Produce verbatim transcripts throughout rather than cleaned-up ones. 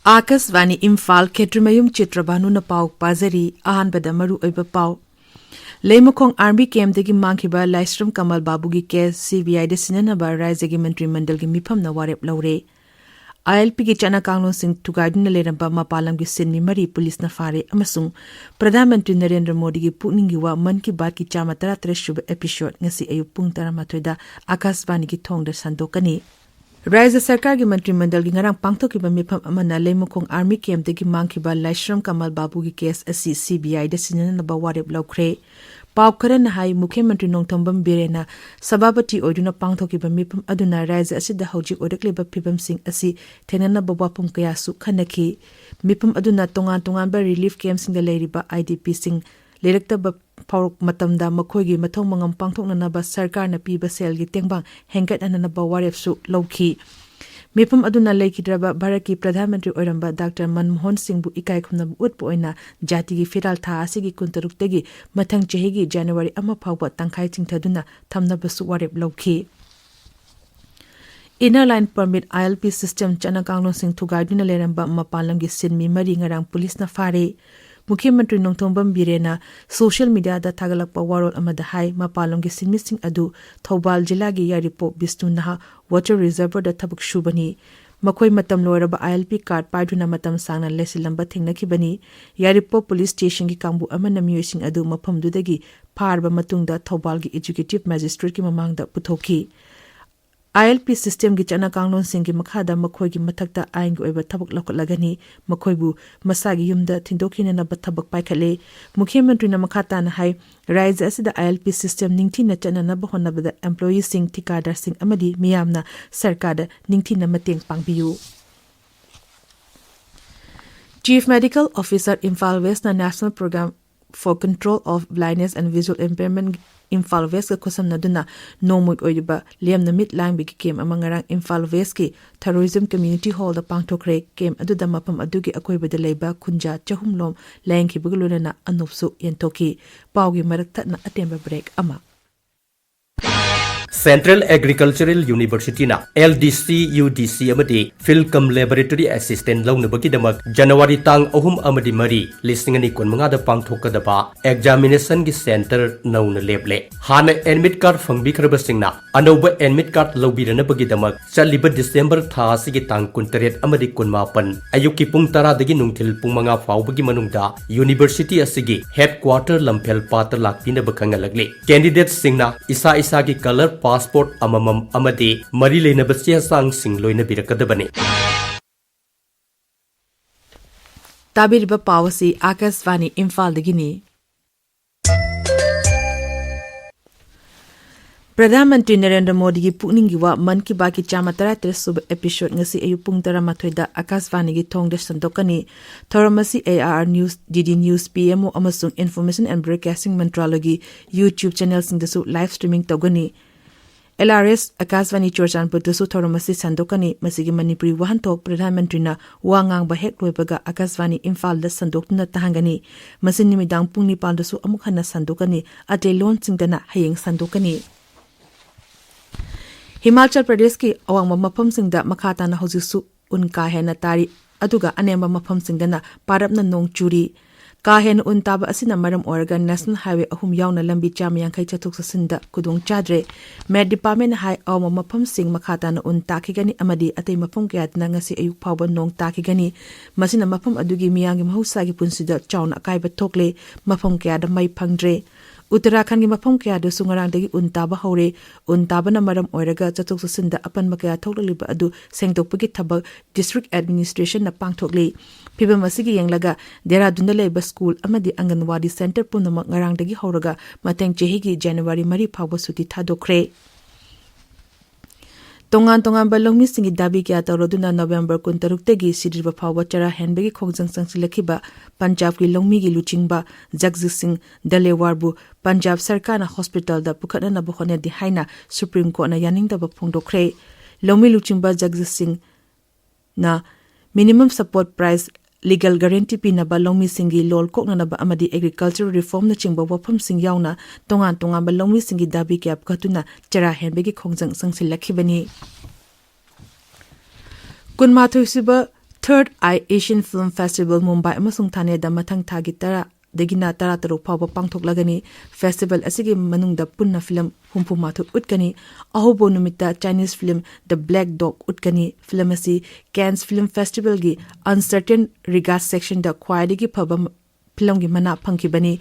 ꯑꯥꯀꯥꯁꯕꯥꯅꯤ ꯏꯝꯐꯥꯜ, ꯈꯦꯇ꯭ꯔꯤꯃꯌꯨꯝ ꯆꯤꯇ꯭ꯔꯕꯥꯅꯨꯅ ꯄꯥꯎ ꯄꯥꯖꯔꯤ꯫ ꯑꯍꯥꯟꯕꯗ ꯃꯔꯨ ꯑꯣꯏꯕ ꯄꯥꯎ꯫ ꯂꯩꯃꯈꯣꯡ ꯑꯥꯔꯃꯤ ꯀꯦꯝꯞꯇꯒꯤ ꯃꯥꯡꯈꯤꯕ ꯂꯥꯏꯁ꯭ꯔꯝ ꯀꯃꯜ ꯕꯥꯕꯨꯒꯤ ꯀꯦꯁ ꯁꯤꯕꯤꯑꯥꯏꯗ ꯁꯤꯟꯅꯅꯕ ꯔꯥꯖ꯭ꯌꯒꯤ ꯃꯟꯇ꯭ꯔꯤ ꯃꯟꯗꯜꯒꯤ ꯃꯤꯐꯝꯅ ꯋꯥꯔꯦꯞ ꯂꯧꯔꯦ꯫ ꯑꯥꯏ ꯑꯦꯜ ꯄꯤꯒꯤ ꯆꯠꯅ ꯀꯥꯡꯂꯣꯟꯁꯤꯡ ꯊꯨꯒꯥꯏꯗꯨꯅ ꯂꯩꯔꯝꯕ ꯃꯄꯥꯟ ꯂꯝꯒꯤ ꯁꯤꯟꯃꯤ ꯃꯔꯤ ꯄꯨꯂꯤꯁꯅ ꯐꯥꯔꯦ ꯑꯃꯁꯨꯡ ꯄ꯭ꯔꯙꯥꯟ ꯃꯟꯇ꯭ꯔꯤ ꯅꯔꯦꯟꯗ꯭ꯔ ꯃꯣꯗꯤꯒꯤ ꯄꯨꯛꯅꯤꯡꯒꯤ ꯋꯥ ꯃꯟ ꯀꯤ ꯕꯥꯠꯀꯤ ꯆꯥꯝꯃ ꯇꯔꯥꯇꯔꯦꯠ ꯁꯨꯕ episode ꯉꯁꯤ ꯑꯌꯨꯛ ꯄꯨꯡ ꯇꯔꯥꯃꯥꯊꯣꯏꯗ ꯑꯥꯀꯥꯁꯕꯥꯅꯤꯒꯤ ꯊꯣꯡꯗ ꯁꯟꯗꯣꯛꯀꯅꯤ꯫ ꯔꯥꯖ꯭ꯌ ꯁꯔꯀꯥꯔꯒꯤ ꯃꯟꯇ꯭ꯔꯤ ꯃꯟꯗꯜꯒꯤ ꯉꯔꯥꯡ ꯄꯥꯡꯊꯣꯛꯈꯤꯕ ꯃꯤꯐꯝ ꯑꯃꯅ ꯂꯩꯃꯈꯣꯡ ꯑꯥꯔꯃꯤ ꯀꯦꯝꯞꯇꯒꯤ ꯃꯥꯡꯈꯤꯕ ꯂꯥꯏꯁ꯭ꯔꯝ ꯀꯃꯜ ꯕꯥꯕꯨꯒꯤ ꯀꯦꯁ ꯑꯁꯤ ꯁꯤꯕꯤꯑꯥꯏꯗ ꯁꯤꯟꯅꯅꯕ ꯋꯥꯔꯦꯞ ꯂꯧꯈ꯭ꯔꯦ꯫ ꯄꯥꯎ ꯈꯔꯅ ꯍꯥꯏ, ꯃꯨꯈ꯭ꯌ ꯃꯟꯇ꯭ꯔꯤ ꯅꯣꯡꯊꯣꯝꯕꯝ ꯕꯤꯔꯦꯟꯅ ꯁꯚꯥꯄꯇꯤ ꯑꯣꯏꯗꯨꯅ ꯄꯥꯡꯊꯣꯛꯈꯤꯕ ꯃꯤꯐꯝ ꯑꯗꯨꯅ ꯔꯥꯖ꯭ꯌ ꯑꯁꯤꯗ ꯍꯧꯖꯤꯛ ꯑꯣꯏꯔꯛꯂꯤꯕ ꯐꯤꯚꯝꯁꯤꯡ ꯑꯁꯤ ꯊꯦꯡꯅꯅꯕ ꯋꯥꯐꯝ ꯀꯌꯥꯁꯨ ꯈꯟꯅꯈꯤ꯫ ꯃꯤꯐꯝ ꯑꯗꯨꯅ ꯇꯣꯉꯥꯟ ꯇꯣꯉꯥꯟꯕ ꯔꯤꯂꯤꯐ ꯀꯦꯝꯞꯁꯤꯡꯗ ꯂꯩꯔꯤꯕ ꯑꯥꯏ ꯗꯤ ꯄꯤꯁꯤꯡ ꯂꯩꯔꯛꯇꯕ ꯐꯥꯎꯔꯛꯄ ꯃꯇꯝꯗ ꯃꯈꯣꯏꯒꯤ ꯃꯊꯧ ꯃꯉꯝ ꯄꯥꯡꯊꯣꯛꯅꯅꯕ ꯁꯔꯀꯥꯔꯅ ꯄꯤꯕ ꯁꯦꯜꯒꯤ ꯇꯦꯡꯕꯥꯡ ꯍꯦꯟꯒꯠꯍꯟꯅꯅꯕ ꯋꯥꯔꯦꯞꯁꯨ ꯂꯧꯈꯤ꯫ ꯃꯤꯐꯝ ꯑꯗꯨꯅ ꯂꯩꯈꯤꯗ꯭ꯔꯕ ꯚꯥꯔꯠꯀꯤ ꯄ꯭ꯔꯙꯥꯟ ꯃꯟꯇ꯭ꯔꯤ ꯑꯣꯏꯔꯝꯕ ꯗꯥꯛꯇꯔ ꯃꯟꯃꯣꯍꯟ ꯁꯤꯡꯕꯨ ꯏꯀꯥꯏ ꯈꯨꯝꯅꯕ ꯎꯠꯄ ꯑꯣꯏꯅ ꯖꯥꯇꯤꯒꯤ ꯐꯤꯔꯥꯜ ꯊꯥ ꯑꯁꯤꯒꯤ ꯀꯨꯟꯇꯔꯨꯛꯇꯒꯤ ꯃꯊꯪ ꯆꯍꯤꯒꯤ ꯖꯅꯋꯥꯔꯤ ꯑꯃ ꯐꯥꯎꯕ ꯇꯪꯈꯥꯏ ꯆꯤꯡꯊꯗꯨꯅ ꯊꯝꯅꯕꯁꯨ ꯋꯥꯔꯦꯞ ꯂꯧꯈꯤ꯫ Inner Line Permit, I L P system ꯆꯠꯅ ꯀꯥꯡꯂꯣꯟꯁꯤꯡ ꯊꯨꯒꯥꯏꯗꯨꯅ ꯂꯩꯔꯝꯕ ꯃꯄꯥꯟ ꯂꯝꯒꯤ ꯁꯤꯟꯃꯤ ꯃꯔꯤ ꯉꯔꯥꯡ ꯄꯨꯂꯤꯁꯅ ꯐꯥꯔꯦ꯫ ꯃꯨꯈ꯭ꯌ ꯃꯟꯇ꯭ꯔꯤ ꯅꯣꯡꯊꯣꯝꯕꯝ ꯕꯤꯔꯦꯟꯅ social mediaꯗ ꯊꯥꯒꯠꯂꯛꯄ ꯋꯥꯔꯣꯜ ꯑꯃꯗ ꯍꯥꯏ, ꯃꯄꯥꯟ ꯂꯝꯒꯤ ꯁꯤꯟꯃꯤꯁꯤꯡ ꯑꯗꯨ ꯊꯧꯕꯥꯜ ꯖꯤꯂꯥꯒꯤ ꯌꯥꯏꯔꯤꯄꯣꯛ ꯕꯤꯁꯅꯨ ꯅꯍꯥ water reservoirꯗ ꯊꯕꯛ ꯁꯨꯕꯅꯤ꯫ ꯃꯈꯣꯏ ꯃꯇꯝ ꯂꯣꯏꯔꯕ I L P card ꯄꯥꯏꯗꯨꯅ ꯃꯇꯝ ꯁꯥꯡꯅ ꯂꯩꯁꯤꯜꯂꯝꯕ ꯊꯦꯡꯅꯈꯤꯕꯅꯤ꯫ ꯌꯥꯏꯔꯤꯄꯣꯛ police stationꯒꯤ ꯀꯥꯡꯕꯨ ꯑꯃꯅ ꯃꯤꯑꯣꯏꯁꯤꯡ ꯑꯗꯨ ꯃꯐꯝꯗꯨꯗꯒꯤ ꯐꯥꯔꯕ ꯃꯇꯨꯡꯗ ꯊꯧꯕꯥꯜꯒꯤ executive magistrateꯀꯤ ꯃꯃꯥꯡꯗ ꯄꯨꯊꯣꯛꯈꯤ꯫ I L P systemꯒꯤ ꯆꯠꯅ ꯀꯥꯡꯂꯣꯟꯁꯤꯡꯒꯤ ꯃꯈꯥꯗ ꯃꯈꯣꯏꯒꯤ ꯃꯊꯛꯇ ꯑꯥꯏꯟꯒꯤ ꯑꯣꯏꯕ ꯊꯕꯛ ꯂꯧꯈꯠꯂꯒꯅꯤ꯫ ꯃꯈꯣꯏꯕꯨ ꯃꯁꯥꯒꯤ ꯌꯨꯝꯗ ꯊꯤꯟꯗꯣꯛꯈꯤꯅꯅꯕ ꯊꯕꯛ ꯄꯥꯏꯈꯠꯂꯦ꯫ ꯃꯨꯈ꯭ꯌ ꯃꯟꯇ꯭ꯔꯤꯅ ꯃꯈꯥ ꯇꯥꯅ ꯍꯥꯏ, ꯔꯥꯖ꯭ꯌ ꯑꯁꯤꯗ I L P system ꯅꯤꯡꯊꯤꯅ ꯆꯠꯅꯅꯕ ꯍꯣꯠꯅꯕꯗ employeeꯁꯤꯡ, ꯊꯤꯀꯥꯗꯥꯔꯁꯤꯡ ꯑꯃꯗꯤ ꯃꯤꯌꯥꯝꯅ ꯁꯔꯀꯥꯔꯗ ꯅꯤꯡꯊꯤꯅ ꯃꯇꯦꯡ ꯄꯥꯡꯕꯤꯌꯨ꯫ Chief Medical Officer, Imphal Westꯅ National Program for Control of Blindness and Visual Impairment, Imphal Westꯀ ꯈꯨꯠꯁꯝꯅꯗꯨꯅ ꯅꯣꯡꯃꯒꯤ ꯑꯣꯏꯔꯤꯕ ꯂꯦꯝꯅ ꯃꯤꯠ ꯂꯥꯡꯕꯒꯤ ꯀꯦꯝ ꯑꯃ ꯉꯔꯥꯡ ꯏꯝꯐꯥꯜ ꯋꯦꯁꯀꯤ ꯊꯔꯣꯏꯖꯝ ꯀꯝꯃ꯭ꯌꯨꯅꯤꯇꯤ ꯍꯣꯜꯗ ꯄꯥꯡꯊꯣꯛꯈ꯭ꯔꯦ꯫ ꯀꯦꯝ ꯑꯗꯨꯗ ꯃꯐꯝ ꯑꯗꯨꯒꯤ ꯑꯀꯣꯏꯕꯗ ꯂꯩꯕ ꯈꯨꯟꯖꯥ ꯆꯍꯨꯝ ꯂꯣꯝ ꯂꯥꯌꯦꯡꯈꯤꯕꯒ ꯂꯣꯏꯅꯅ ꯑꯅꯣꯞꯁꯨ ꯌꯦꯟꯊꯣꯛꯈꯤ꯫ ꯄꯥꯎꯒꯤ ꯃꯔꯛ ꯊꯠꯅ ꯑꯇꯦꯟꯕ ꯕ꯭ꯔꯦꯛ ꯑꯃ꯫ Central Agricultural University ꯅ L D C, U D C ꯑꯃꯗꯤ Field cum Laboratory Assistant ꯂꯧꯅꯕꯒꯤꯗꯃꯛ January ꯇꯥꯡ ꯑꯍꯨꯝ ꯑꯃꯗꯤ ꯃꯔꯤ, ꯂꯤꯁꯤꯡ ꯑꯅꯤ ꯀꯨꯟꯃꯉꯥꯗ ꯄꯥꯡꯊꯣꯛꯀꯗꯕ examination ꯒꯤ center ꯅꯧꯅ ꯂꯦꯞꯂꯦ꯫ ꯍꯥꯟꯅ admit card ꯐꯪꯕꯤꯈ꯭ꯔꯕꯁꯤꯡꯅ ꯑꯅꯧꯕ admit card ꯂꯧꯕꯤꯔꯅꯕꯒꯤꯗꯃꯛ ꯆꯠꯂꯤꯕ December ꯊꯥ ꯑꯁꯤꯒꯤ ꯇꯥꯡ ꯀꯨꯟꯇꯔꯦꯠ ꯑꯃꯗꯤ ꯀꯨꯟꯃꯥꯄꯟ ꯑꯌꯨꯛꯀꯤ ꯄꯨꯡ ꯇꯔꯥꯗꯒꯤ ꯅꯨꯡꯊꯤꯜ ꯄꯨꯡ ꯃꯉꯥ ꯐꯥꯎꯕꯒꯤ ꯃꯅꯨꯡꯗ university ꯑꯁꯤꯒꯤ headquarter ꯂꯝꯐꯦꯜ ꯄꯥꯠꯇ ꯂꯥꯛꯄꯤꯅꯕ ꯈꯪꯍꯜꯂꯛꯂꯤ꯫ Candidate ꯁꯤꯡꯅ ꯏꯁꯥ ꯏꯁꯥꯒꯤ colour passport ꯑꯃꯃꯝ ꯑꯃꯗꯤ ꯃꯔꯤ ꯂꯩꯅꯕ ꯆꯦ ꯆꯥꯡꯁꯤꯡ ꯂꯣꯏꯅꯕꯤꯔꯛꯀꯗꯕꯅꯤ꯫ ꯇꯥꯕꯤꯔꯤꯕ ꯄꯥꯎ ꯑꯁꯤ ꯑꯥꯀꯥꯁꯕꯥꯅꯤ ꯏꯝꯐꯥꯜꯗꯒꯤꯅꯤ꯫ ꯄ꯭ꯔꯙꯥꯟ ꯃꯟꯇ꯭ꯔꯤ ꯅꯔꯦꯟꯗ꯭ꯔ ꯃꯣꯗꯤꯒꯤ ꯄꯨꯛꯅꯤꯡꯒꯤ ꯋꯥ ꯃꯟ ꯀꯤ ꯕꯥꯠꯀꯤ ꯆꯥꯝꯃ ꯇꯔꯥꯇꯔꯦꯠ ꯁꯨꯕ episode ꯉꯁꯤ ꯑꯌꯨꯛ ꯄꯨꯡ ꯇꯔꯥꯃꯥꯊꯣꯏꯗ ꯑꯥꯀꯥꯁꯕꯥꯅꯤꯒꯤ ꯊꯣꯡꯗ ꯁꯟꯗꯣꯛꯀꯅꯤ꯫ ꯊꯧꯔꯝ ꯑꯁꯤ A I R News, D D News, P M O ꯑꯃꯁꯨꯡ Information and Broadcasting ꯃꯟꯇ꯭ꯔꯥꯂꯌꯒꯤ YouTube channel ꯁꯤꯡꯗꯁꯨ live streaming ꯇꯧꯒꯅꯤ꯫ L R S ꯑꯥꯀꯥꯁꯕꯥꯅꯤ ꯆꯨꯔꯆꯥꯟꯄꯨꯔꯗꯁꯨ ꯊꯧꯔꯝ ꯑꯁꯤ ꯁꯟꯗꯣꯛꯀꯅꯤ꯫ ꯃꯁꯤꯒꯤ ꯃꯅꯤꯄꯨꯔꯤ ꯋꯥꯍꯟꯊꯣꯛ ꯄ꯭ꯔꯙꯥꯟ ꯃꯟꯇ꯭ꯔꯤꯅ ꯋꯥ ꯉꯥꯡꯕ ꯍꯦꯛ ꯂꯣꯏꯕꯒ ꯑꯥꯀꯥꯁꯕꯥꯅꯤ ꯏꯝꯐꯥꯜꯗ ꯁꯟꯗꯣꯛꯇꯨꯅ ꯇꯥꯍꯟꯒꯅꯤ꯫ ꯃꯁꯤ ꯅꯨꯃꯤꯗꯥꯡ ꯄꯨꯡ ꯅꯤꯄꯥꯟꯗꯁꯨ ꯑꯃꯨꯛ ꯍꯟꯅ ꯁꯟꯗꯣꯛꯀꯅꯤ꯫ ꯑꯇꯩ ꯂꯣꯟꯁꯤꯡꯗꯅ ꯍꯌꯦꯡ ꯁꯟꯗꯣꯛꯀꯅꯤ꯫ ꯍꯤꯃꯥꯆꯜ ꯄ꯭ꯔꯗꯦꯁꯀꯤ ꯑꯋꯥꯡꯕ ꯃꯐꯝꯁꯤꯡꯗ ꯃꯈꯥ ꯇꯥꯅ ꯍꯧꯖꯤꯛꯁꯨ ꯎꯟ ꯀꯥ ꯍꯦꯟꯅ ꯇꯥꯔꯤ, ꯑꯗꯨꯒ ꯑꯅꯦꯝꯕ ꯃꯐꯝꯁꯤꯡꯗꯅ ꯄꯥꯔꯞꯅ ꯅꯣꯡ ꯆꯨꯔꯤ꯫ ꯀꯥ ꯍꯦꯟꯅ ꯎꯟ ꯇꯥꯕ ꯑꯁꯤꯅ ꯃꯔꯝ ꯑꯣꯏꯔꯒ National Highway ꯑꯍꯨꯝ ꯌꯥꯎꯅ ꯂꯝꯕꯤ ꯆꯥꯝꯃ ꯌꯥꯡꯈꯩ ꯆꯠꯊꯣꯛ ꯆꯠꯁꯤꯟꯗ ꯈꯨꯗꯣꯡ ꯆꯥꯗ꯭ꯔꯦ꯫ Met Department ꯅ ꯍꯥꯏ, ꯑꯋꯥꯡꯕ ꯃꯐꯝꯁꯤꯡ ꯃꯈꯥ ꯇꯥꯅ ꯎꯟ ꯇꯥꯈꯤꯒꯅꯤ ꯑꯃꯗꯤ ꯑꯇꯩ ꯃꯐꯝ ꯀꯌꯥꯗꯅ ꯉꯁꯤ ꯑꯌꯨꯛ ꯐꯥꯎꯕ ꯅꯣꯡ ꯇꯥꯈꯤꯒꯅꯤ꯫ ꯃꯁꯤꯅ ꯃꯐꯝ ꯑꯗꯨꯒꯤ ꯃꯤꯌꯥꯝꯒꯤ ꯃꯍꯧꯁꯥꯒꯤ ꯄꯨꯟꯁꯤꯗ ꯆꯥꯎꯅ ꯑꯀꯥꯏꯕ ꯊꯣꯛꯂꯦ꯫ ꯃꯐꯝ ꯀꯌꯥꯗ ꯃꯩ ꯐꯪꯗ꯭ꯔꯦ꯫ ꯎꯠꯇꯔꯥꯈꯟꯒꯤ ꯃꯐꯝ ꯀꯌꯥꯗꯁꯨ ꯉꯔꯥꯡꯗꯒꯤ ꯎꯟ ꯇꯥꯕ ꯍꯧꯔꯦ꯫ ꯎꯟ ꯇꯥꯕꯅ ꯃꯔꯝ ꯑꯣꯏꯔꯒ ꯆꯠꯊꯣꯛ ꯆꯠꯁꯤꯟꯗ ꯑꯄꯟꯕ ꯀꯌꯥ ꯊꯣꯛꯂꯛꯂꯤꯕ ꯑꯗꯨ ꯁꯦꯡꯗꯣꯛꯄꯒꯤ ꯊꯕꯛ district administration ꯅ ꯄꯥꯡꯊꯣꯛꯂꯤ꯫ ꯐꯤꯚꯝ ꯑꯁꯤꯒꯤ ꯌꯦꯡꯂꯒ ꯗꯦꯍꯔꯥꯗꯨꯟꯗ ꯂꯩꯕ school ꯑꯃꯗꯤ ꯑꯪꯒꯟꯋꯥꯗꯤ center ꯄꯨꯝꯅꯃꯛ ꯉꯔꯥꯡꯗꯒꯤ ꯍꯧꯔꯒ ꯃꯊꯪ ꯆꯍꯤꯒꯤ January ꯃꯔꯤ ꯐꯥꯎꯕ ꯁꯨꯇꯤ ꯊꯥꯗꯣꯛꯈ꯭ꯔꯦ꯫ ꯇꯣꯉꯥꯟ ꯇꯣꯉꯥꯟꯕ ꯂꯧꯃꯤꯁꯤꯡꯒꯤ ꯗꯥꯕꯤ ꯀꯌꯥ ꯇꯧꯔꯗꯨꯅ November ꯀꯨꯟꯇꯔꯨꯛꯇꯒꯤ ꯁꯤꯗ꯭ꯔꯤꯕ ꯐꯥꯎꯕ ꯆꯔꯥ ꯍꯦꯟꯕꯒꯤ ꯈꯣꯡꯖꯪ ꯆꯪꯁꯤꯜꯂꯛꯈꯤꯕ ꯄꯟꯖꯥꯕꯀꯤ ꯂꯧꯃꯤꯒꯤ ꯂꯨꯆꯤꯡꯕ ꯖꯒꯖꯤꯠ ꯁꯤꯡ ꯗꯂꯦꯋꯥꯔꯕꯨ ꯄꯟꯖꯥꯕ ꯁꯔꯀꯥꯔꯅ hospital ꯗ ꯄꯨꯈꯠꯅꯅꯕ ꯍꯣꯠꯅꯗꯦ ꯍꯥꯏꯅ Supreme Court ꯅ ꯌꯥꯅꯤꯡꯗꯕ ꯐꯣꯡꯗꯣꯛꯈ꯭ꯔꯦ꯫ ꯂꯧꯃꯤ ꯂꯨꯆꯤꯡꯕ ꯖꯒꯖꯤꯠ ꯁꯤꯡꯅ minimum support price legal guarantee ꯄꯤꯅꯕ, ꯂꯧꯃꯤꯁꯤꯡꯒꯤ ꯂꯣꯜ ꯀꯣꯛꯅꯅꯕ ꯑꯃꯗꯤ ꯑꯦꯒ꯭ꯔꯤꯀꯜꯆꯔꯦꯜ ꯔꯤꯐꯣꯔꯝꯅꯆꯤꯡꯕ ꯋꯥꯐꯝꯁꯤꯡ ꯌꯥꯎꯅ ꯇꯣꯉꯥꯟ ꯇꯣꯉꯥꯟꯕ ꯂꯧꯃꯤꯁꯤꯡꯒꯤ ꯗꯥꯕꯤ ꯀꯌꯥ ꯄꯨꯈꯠꯇꯨꯅ ꯆꯔꯥ ꯍꯦꯟꯕꯒꯤ ꯈꯣꯡꯖꯪ ꯆꯪꯁꯤꯜꯂꯛꯈꯤꯕꯅꯤ꯫ ꯀꯨꯟꯃꯥꯊꯣꯏꯁꯨꯕ Third Eye Asian Film Festival Mumbai ꯑꯃꯁꯨꯡ ꯊꯥꯅꯦꯗ ꯃꯊꯪ ꯊꯥꯒꯤ ꯇꯔꯥꯗꯒꯤꯅ ꯇꯔꯥꯇꯔꯨꯛ ꯐꯥꯎꯕ ꯄꯥꯡꯊꯣꯛꯂꯒꯅꯤ꯫ ꯐꯦꯁꯇꯤꯚꯦꯜ ꯑꯁꯤꯒꯤ ꯃꯅꯨꯡꯗ ꯄꯨꯟꯅ ꯐꯤꯂꯝ ꯍꯨꯝꯐꯨ ꯃꯥꯊꯣꯏ ꯎꯠꯀꯅꯤ꯫ ꯑꯍꯧꯕ ꯅꯨꯃꯤꯠꯇ Chinese film The Black Dog ꯎꯠꯀꯅꯤ꯫ ꯐꯤꯂꯝ ꯑꯁꯤ ꯀꯦꯟꯁ ꯐꯤꯂꯝ ꯐꯦꯁꯇꯤꯚꯦꯜꯒꯤ Uncertain Regard ꯁꯦꯛꯁꯟꯗ ꯈ꯭ꯋꯥꯏꯗꯒꯤ ꯐꯕ ꯐꯤꯂꯝꯒꯤ ꯃꯅꯥ ꯐꯪꯈꯤꯕꯅꯤ꯫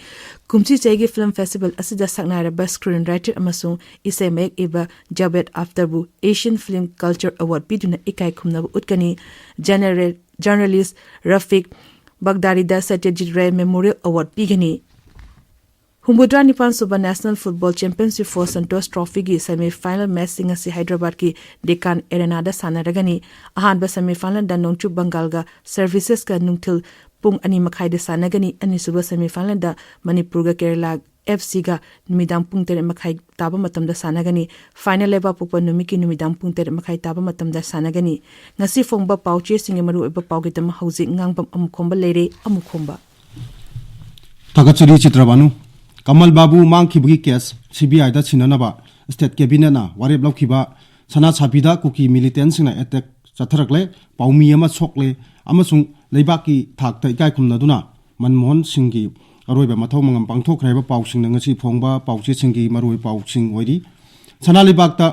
ꯀꯨꯝꯁꯤ ꯆꯍꯤꯒꯤ ꯐꯤꯂꯝ ꯐꯦꯁꯇꯤꯚꯦꯜ ꯑꯁꯤꯗ ꯁꯛꯅꯥꯏꯔꯕ ꯁ꯭ꯀ꯭ꯔꯤꯟ ꯔꯥꯏꯇꯔ ꯑꯃꯁꯨꯡ ꯏꯁꯩ ꯃꯌꯦꯛ ꯏꯕ Javed ꯑꯈꯇꯔꯕꯨ Asian Film Culture Award ꯄꯤꯗꯨꯅ ꯏꯀꯥꯏ ꯈꯨꯝꯅꯕ ꯎꯠꯀꯅꯤ꯫ ꯖꯦꯅꯔꯦꯜ ꯖꯔꯅꯦꯂꯤꯁ ꯔꯐꯤꯛ ꯕꯒꯗꯥꯔꯤꯗ ꯁꯇ꯭ꯌꯖꯤꯠ ꯔꯦ ꯃꯦꯃꯣꯔꯤꯌꯦꯜ ꯑꯦꯋꯥꯔꯗ ꯄꯤꯒꯅꯤ꯫ ꯍꯨꯝꯐꯨꯇꯔꯥ ꯅꯤꯄꯥꯟ ꯁꯨꯕ National Football Championship for Santosh Trophyꯒꯤ semi final ꯃꯦꯆꯁꯤꯡ ꯑꯁꯤ ꯍꯥꯏꯗ꯭ꯔꯕꯥꯗꯀꯤ ꯗꯦꯀꯥꯟ ꯑꯦꯔꯦꯅꯥꯗ ꯁꯥꯟꯅꯔꯒꯅꯤ꯫ ꯑꯍꯥꯟꯕ semi finalꯗ ꯅꯣꯡꯆꯨꯞ ꯕꯪꯒꯥꯜꯒ ꯁꯔꯚꯤꯁꯦꯁꯀ ꯅꯨꯡꯊꯤꯜ ꯄꯨꯡ ꯑꯅꯤ ꯃꯈꯥꯏꯗ ꯁꯥꯟꯅꯒꯅꯤ꯫ ꯑꯅꯤꯁꯨꯕ semi finalꯗ ꯃꯅꯤꯄꯨꯔꯒ ꯀꯦꯔꯂꯥ ꯑꯦꯐ ꯁꯤꯒ ꯅꯨꯃꯤꯗꯥꯡ ꯄꯨꯡ ꯇꯔꯦꯠ ꯃꯈꯥꯏ ꯇꯥꯕ ꯃꯇꯝꯗ ꯁꯥꯟꯅꯒꯅꯤ꯫ Final ꯂꯩꯕꯥꯛꯄꯣꯛꯄ ꯅꯨꯃꯤꯠꯀꯤ ꯅꯨꯃꯤꯗꯥꯡ ꯄꯨꯡ ꯇꯔꯦꯠ ꯃꯈꯥꯏ ꯇꯥꯕ ꯃꯇꯝꯗ ꯁꯥꯟꯅꯒꯅꯤ꯫ ꯉꯁꯤ ꯐꯣꯡꯕ ꯄꯥꯎ ꯆꯦꯁꯤꯡꯒꯤ ꯃꯔꯨꯑꯣꯏꯕ ꯄꯥꯎꯒꯤꯗꯃꯛ ꯍꯧꯖꯤꯛ ꯉꯥꯡꯕꯝ ꯑꯃꯨꯛ ꯈꯣꯝꯕ ꯂꯩꯔꯦ꯫ ꯑꯃꯨꯛ ꯈꯣꯝꯕ꯫ ꯊꯥꯒꯠꯆꯔꯤ ꯆꯤꯇ꯭ꯔꯕꯥꯅꯨ꯫ ꯀꯃꯜ ꯕꯥꯕꯨ ꯃꯥꯡꯈꯤꯕꯒꯤ ꯀꯦꯁ ꯁꯤ ꯕꯤ ꯑꯥꯏꯗ ꯁꯤꯟꯅꯅꯕ ꯁ꯭ꯇꯦꯠ ꯀꯦꯕꯤꯅꯦꯠꯅ ꯋꯥꯔꯦꯞ ꯂꯧꯈꯤꯕ꯫ ꯁꯅꯥ ꯁꯥꯕꯤꯗ ꯀꯨꯀꯤ ꯃꯤꯂꯤꯇꯦꯟꯁꯤꯡꯅ ꯑꯦꯇꯦꯛ ꯆꯠꯊꯔꯛꯂꯦ꯫ ꯄꯥꯎꯃꯤ ꯑꯃ ꯁꯣꯛꯂꯦ ꯑꯃꯁꯨꯡ ꯂꯩꯕꯥꯛꯀꯤ ꯊꯥꯛꯇ ꯏꯀꯥꯏ ꯈꯨꯝꯅꯗꯨꯅ ꯃꯟꯃꯣꯍꯟ ꯁꯤꯡꯒꯤ ꯑꯔꯣꯏꯕ ꯃꯊꯧ ꯃꯉꯝ ꯄꯥꯡꯊꯣꯛꯈ꯭ꯔꯦ ꯍꯥꯏꯕ ꯄꯥꯎꯁꯤꯡꯅ ꯉꯁꯤ ꯐꯣꯡꯕ ꯄꯥꯎꯆꯦꯁꯤꯡꯒꯤ ꯃꯔꯨꯑꯣꯏꯕ ꯄꯥꯎꯁꯤꯡ ꯑꯣꯏꯔꯤ꯫ ꯁꯅꯥ ꯂꯩꯕꯥꯛꯇ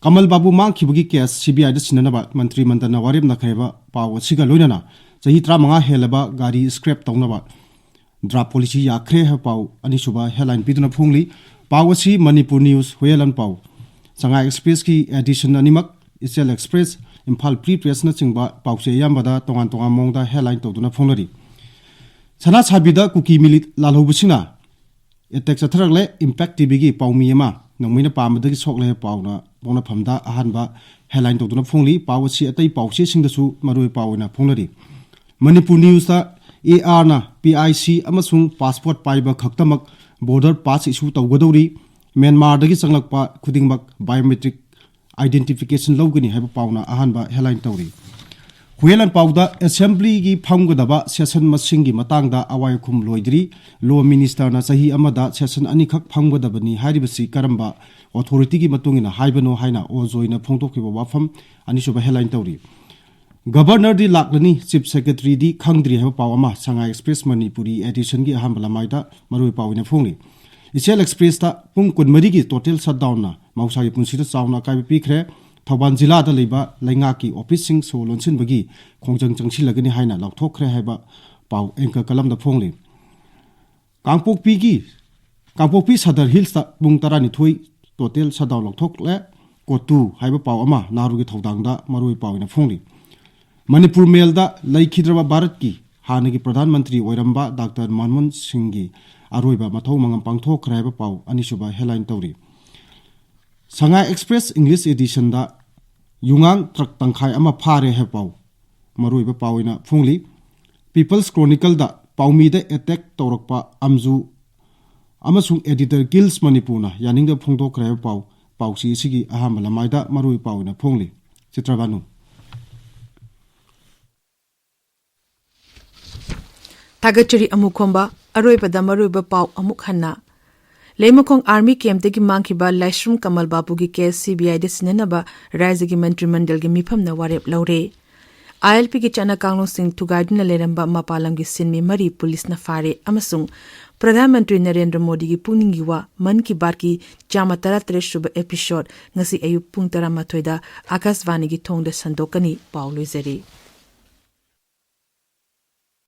ꯀꯃꯜ ꯕꯥꯕꯨ ꯃꯥꯡꯈꯤꯕꯒꯤ ꯀꯦꯁ ꯁꯤ ꯕꯤ ꯑꯥꯏꯗ ꯁꯤꯟꯅꯅꯕ ꯃꯟꯇ꯭ꯔꯤ ꯃꯟꯗꯜꯅ ꯋꯥꯔꯦꯞ ꯅꯈ꯭ꯔꯦ ꯍꯥꯏꯕ ꯄꯥꯎ ꯑꯁꯤꯒ ꯂꯣꯏꯅꯅ ꯆꯍꯤ ꯇꯔꯥꯃꯉꯥ ꯍꯦꯜꯂꯕ ꯒꯥꯔꯤ ꯁ꯭ꯀ꯭ꯔꯦꯞ ꯇꯧꯅꯕ ꯗ꯭ꯔꯥꯐ ꯄꯣꯂꯤꯁꯤ ꯌꯥꯈ꯭ꯔꯦ ꯍꯥꯏꯕ ꯄꯥꯎ ꯑꯅꯤꯁꯨꯕ ꯍꯦꯗꯂꯥꯏꯟ ꯄꯤꯗꯨꯅ ꯐꯣꯡꯂꯤ꯫ ꯄꯥꯎ ꯑꯁꯤ ꯃꯅꯤꯄꯨꯔ ꯅ꯭ꯌꯨꯁ, ꯍꯨꯌꯦꯂꯟ ꯄꯥꯎ, ꯁꯉꯥꯏ ꯑꯦꯛꯁꯄ꯭ꯔꯦꯁꯀꯤ ꯑꯦꯗꯤꯁꯟ ꯑꯅꯤꯃꯛ, ꯏꯆꯦꯜ ꯑꯦꯛꯁꯄ꯭ꯔꯦꯁ, ꯏꯝꯐꯥꯜ ꯐ꯭ꯔꯤ ꯄ꯭ꯔꯦꯁꯅꯆꯤꯡꯕ ꯄꯥꯎꯆꯦ ꯑꯌꯥꯝꯕꯗ ꯇꯣꯉꯥꯟ ꯇꯣꯉꯥꯟꯕ ꯃꯑꯣꯡꯗ ꯍꯦꯗꯂꯥꯏꯟ ꯇꯧꯗꯨꯅ ꯐꯣꯡꯅꯔꯤ꯫ ꯁꯅꯥ ꯁꯥꯕꯤꯗ ꯀꯨꯀꯤ ꯃꯤꯂꯤꯠ ꯂꯥꯜꯍꯧꯕꯁꯤꯡꯅ ꯑꯦꯇꯦꯛ ꯆꯠꯊꯔꯛꯂꯦ꯫ ꯏꯝꯄꯦꯛ ꯇꯤꯚꯤꯒꯤ ꯄꯥꯎꯃꯤ ꯑꯃ ꯅꯣꯡꯃꯩꯅ ꯄꯥꯟꯕꯗꯒꯤ ꯁꯣꯛꯂꯦ ꯍꯥꯏꯕ ꯄꯥꯎꯅ ꯄꯣꯛꯅꯐꯝꯗ ꯑꯍꯥꯟꯕ ꯍꯦꯗꯂꯥꯏꯟ ꯇꯧꯗꯨꯅ ꯐꯣꯡꯂꯤ꯫ ꯄꯥꯎ ꯑꯁꯤ ꯑꯇꯩ ꯄꯥꯎꯆꯦꯁꯤꯡꯗꯁꯨ ꯃꯔꯨꯑꯣꯏꯕ ꯄꯥꯎ ꯑꯣꯏꯅ ꯐꯣꯡꯅꯔꯤ꯫ ꯃꯅꯤꯄꯨꯔ ꯅ꯭ꯌꯨꯁꯇ ꯑꯦ ꯑꯥꯔꯅ ꯄꯤ ꯑꯥꯏ ꯁꯤ ꯑꯃꯁꯨꯡ ꯄꯥꯁꯄꯣꯔꯠ ꯄꯥꯏꯕ ꯈꯛꯇꯃꯛ ꯕꯣꯔꯗꯔ ꯄꯥꯁ ꯏꯁꯨ ꯇꯧꯒꯗꯧꯔꯤ꯫ ꯃ꯭ꯌꯥꯟꯃꯥꯔꯗꯒꯤ ꯆꯪꯂꯛꯄ ꯈꯨꯗꯤꯡꯃꯛ ꯕꯥꯏꯑꯣꯃꯦꯇ꯭ꯔꯤꯛ ꯑꯥꯏꯗꯦꯟꯇꯤꯐꯤꯀꯦꯁꯟ ꯂꯧꯒꯅꯤ ꯍꯥꯏꯕ ꯄꯥꯎꯅ ꯑꯍꯥꯟꯕ ꯍꯦꯗꯂꯥꯏꯟ ꯇꯧꯔꯤ꯫ ꯍꯨꯌꯦꯟ ꯂꯥꯟꯄꯥꯎꯗ ꯑꯦꯁꯦꯝꯕ꯭ꯂꯤꯒꯤ ꯐꯝꯒꯗꯕ ꯁꯦꯁꯟ ꯃꯁꯤꯡꯒꯤ ꯃꯇꯥꯡꯗ ꯑꯋꯥꯏ ꯑꯈꯨꯝ ꯂꯣꯏꯗ꯭ꯔꯤ꯫ ꯂꯣ ꯃꯤꯅꯤꯁꯇꯔꯅ ꯆꯍꯤ ꯑꯃꯗ ꯁꯦꯁꯟ ꯑꯅꯤꯈꯛ ꯐꯝꯒꯗꯕꯅꯤ ꯍꯥꯏꯔꯤꯕꯁꯤ ꯀꯔꯝꯕ ꯑꯣꯊꯣꯔꯤꯇꯤꯒꯤ ꯃꯇꯨꯡ ꯏꯟꯅ ꯍꯥꯏꯕꯅꯣ ꯍꯥꯏꯅ ꯑꯣ ꯖꯣꯏꯅ ꯐꯣꯡꯗꯣꯛꯈꯤꯕ ꯋꯥꯐꯝ ꯑꯅꯤꯁꯨꯕ ꯍꯦꯗꯂꯥꯏꯟ ꯇꯧꯔꯤ꯫ ꯒꯕꯔꯅꯔꯗꯤ ꯂꯥꯛꯂꯅꯤ, ꯆꯤꯐ ꯁꯦꯀ꯭ꯔꯦꯇꯔꯤꯗꯤ ꯈꯪꯗ꯭ꯔꯤ ꯍꯥꯏꯕ ꯄꯥꯎ ꯑꯃ ꯁꯉꯥꯏ ꯑꯦꯛꯁꯄ꯭ꯔꯦꯁ ꯃꯅꯤꯄꯨꯔꯤ ꯑꯦꯗꯤꯁꯟꯒꯤ ꯑꯍꯥꯟꯕ ꯂꯃꯥꯏꯗ ꯃꯔꯨꯑꯣꯏ ꯄꯥꯎ ꯑꯣꯏꯅ ꯐꯣꯡꯂꯤ꯫ ꯏꯆꯦꯜ ꯑꯦꯛꯁꯄ꯭ꯔꯦꯁꯇ ꯄꯨꯡ ꯀꯨꯟꯃꯔꯤꯒꯤ ꯇꯣꯇꯦꯜ ꯁꯠꯗꯥꯎꯟꯅ ꯃꯍꯧꯁꯥꯒꯤ ꯄꯨꯟꯁꯤꯗ ꯆꯥꯎꯅ ꯑꯀꯥꯏꯕ ꯄꯤꯈ꯭ꯔꯦ꯫ ꯊꯧꯕꯥꯜ ꯖꯤꯂꯥꯗ ꯂꯩꯕ ꯂꯩꯉꯥꯛꯀꯤ ꯑꯣꯐꯤꯁꯁꯤꯡ ꯁꯣ ꯂꯣꯟꯁꯤꯟꯕꯒꯤ ꯈꯣꯡꯖꯪ ꯆꯪꯁꯤꯜꯂꯒꯅꯤ ꯍꯥꯏꯅ ꯂꯥꯎꯊꯣꯛꯈ꯭ꯔꯦ ꯍꯥꯏꯕ ꯄꯥꯎ ꯑꯦꯡꯀꯔ ꯀꯂꯝꯗ ꯐꯣꯡꯂꯤ꯫ ꯀꯥꯡꯄꯣꯛꯄꯤꯒꯤ, ꯀꯥꯡꯄꯣꯛꯄꯤ ꯁꯗꯔ ꯍꯤꯜꯁꯇ ꯄꯨꯡ ꯇꯔꯥꯅꯤꯊꯣꯏ ꯇꯣꯇꯦꯜ ꯁꯠꯗꯥꯎꯟ ꯂꯥꯎꯊꯣꯛꯂꯦ꯫ ꯀꯣꯇꯨ ꯍꯥꯏꯕ ꯄꯥꯎ ꯑꯃ ꯅꯍꯥꯔꯨꯒꯤ ꯊꯧꯗꯥꯡꯗ ꯃꯔꯨꯑꯣꯏ ꯄꯥꯎ ꯑꯣꯏꯅ ꯐꯣꯡꯂꯤ꯫ ꯃꯅꯤꯄꯨꯔ ꯃꯦꯜꯗ ꯂꯩꯈꯤꯗ꯭ꯔꯕ ꯚꯥꯔꯠꯀꯤ ꯍꯥꯟꯅꯒꯤ ꯄ꯭ꯔꯙꯥꯟ ꯃꯟꯇ꯭ꯔꯤ ꯑꯣꯏꯔꯝꯕ ꯗꯥꯛꯇꯔ ꯃꯟꯃꯣꯍꯟ ꯁꯤꯡꯒꯤ ꯑꯔꯣꯏꯕ ꯃꯊꯧ ꯃꯉꯝ ꯄꯥꯡꯊꯣꯛꯈ꯭ꯔꯦ ꯍꯥꯏꯕ ꯄꯥꯎ ꯑꯅꯤꯁꯨꯕ ꯍꯦꯗꯂꯥꯏꯟ ꯇꯧꯔꯤ꯫ ꯁꯉꯥꯏ ꯑꯦꯛꯁꯄ꯭ꯔꯦꯁ ꯏꯪꯂꯤꯁ ꯑꯦꯗꯤꯁꯟꯗ ꯌꯨꯉꯥꯡ ꯇ꯭ꯔꯛ ꯇꯪꯈꯥꯏ ꯑꯃ ꯐꯥꯔꯦ ꯍꯥꯏꯕ ꯄꯥꯎ ꯃꯔꯨꯑꯣꯏꯕ ꯄꯥꯎ ꯑꯣꯏꯅ ꯐꯣꯡꯂꯤ꯫ ꯄꯤꯄꯜꯁ ꯀ꯭ꯔꯣꯅꯤꯀꯜꯗ ꯄꯥꯎꯃꯤꯗ ꯑꯦꯇꯦꯛ ꯇꯧꯔꯛꯄ ꯑꯝꯖꯨ ꯑꯃꯁꯨꯡ ꯑꯦꯗꯤꯇꯔ ꯒꯤꯜꯁ ꯃꯅꯤꯄꯨꯔꯅ ꯌꯥꯅꯤꯡꯗꯕ ꯐꯣꯡꯗꯣꯛꯈ꯭ꯔꯦ ꯍꯥꯏꯕ ꯄꯥꯎ ꯄꯥꯎꯆꯦ ꯑꯁꯤꯒꯤ ꯑꯍꯥꯟꯕ ꯂꯃꯥꯏꯗ ꯃꯔꯨꯑꯣꯏ ꯄꯥꯎ ꯑꯣꯏꯅ ꯐꯣꯡꯂꯤ꯫ ꯆꯤꯇ꯭ꯔꯕꯥꯅꯨ꯫ ꯊꯥꯒꯠꯆꯔꯤ ꯑꯃꯨꯛ ꯈꯣꯝꯕ꯫ ꯑꯔꯣꯏꯕꯗ ꯃꯔꯨꯑꯣꯏꯕ ꯄꯥꯎ ꯑꯃꯨꯛ ꯍꯟꯅ꯫ ꯂꯩꯃꯈꯣꯡ ꯑꯥꯔꯃꯤ ꯀꯦꯝꯞꯇꯒꯤ ꯃꯥꯡꯈꯤꯕ ꯂꯥꯏꯁ꯭ꯔꯝ ꯀꯃꯜ ꯕꯥꯕꯨꯒꯤ ꯀꯦꯁ ꯁꯤꯕꯤꯑꯥꯏꯗ ꯁꯤꯟꯅꯅꯕ ꯔꯥꯖ꯭ꯌꯒꯤ ꯃꯟꯇ꯭ꯔꯤ ꯃꯟꯗꯜꯒꯤ ꯃꯤꯐꯝꯅ ꯋꯥꯔꯦꯞ ꯂꯧꯔꯦ꯫ ꯑꯥꯏ ꯑꯦꯜ ꯄꯤꯒꯤ ꯆꯠꯅ ꯀꯥꯡꯂꯣꯟꯁꯤꯡ ꯊꯨꯒꯥꯏꯗꯨꯅ ꯂꯩꯔꯝꯕ ꯃꯄꯥꯟ ꯂꯝꯒꯤ ꯁꯤꯟꯃꯤ ꯃꯔꯤ ꯄꯨꯂꯤꯁꯅ ꯐꯥꯔꯦ ꯑꯃꯁꯨꯡ ꯄ꯭ꯔꯙꯥꯟ ꯃꯟꯇ꯭ꯔꯤ ꯅꯔꯦꯟꯗ꯭ꯔ ꯃꯣꯗꯤꯒꯤ ꯄꯨꯛꯅꯤꯡꯒꯤ ꯋꯥ ꯃꯟ ꯀꯤ ꯕꯥꯠꯀꯤ ꯆꯥꯝꯃ ꯇꯔꯥꯇꯔꯦꯠ ꯁꯨꯕ ꯑꯦꯄꯤꯁꯣꯗ ꯉꯁꯤ ꯑꯌꯨꯛ ꯄꯨꯡ ꯇꯔꯥꯃꯥꯊꯣꯏꯗ ꯑꯥꯀꯥꯁꯕꯥꯅꯤꯒꯤ ꯊꯣꯡꯗ ꯁꯟꯗꯣꯛꯀꯅꯤ꯫ ꯄꯥꯎ ꯂꯣꯏꯖꯔꯦ꯫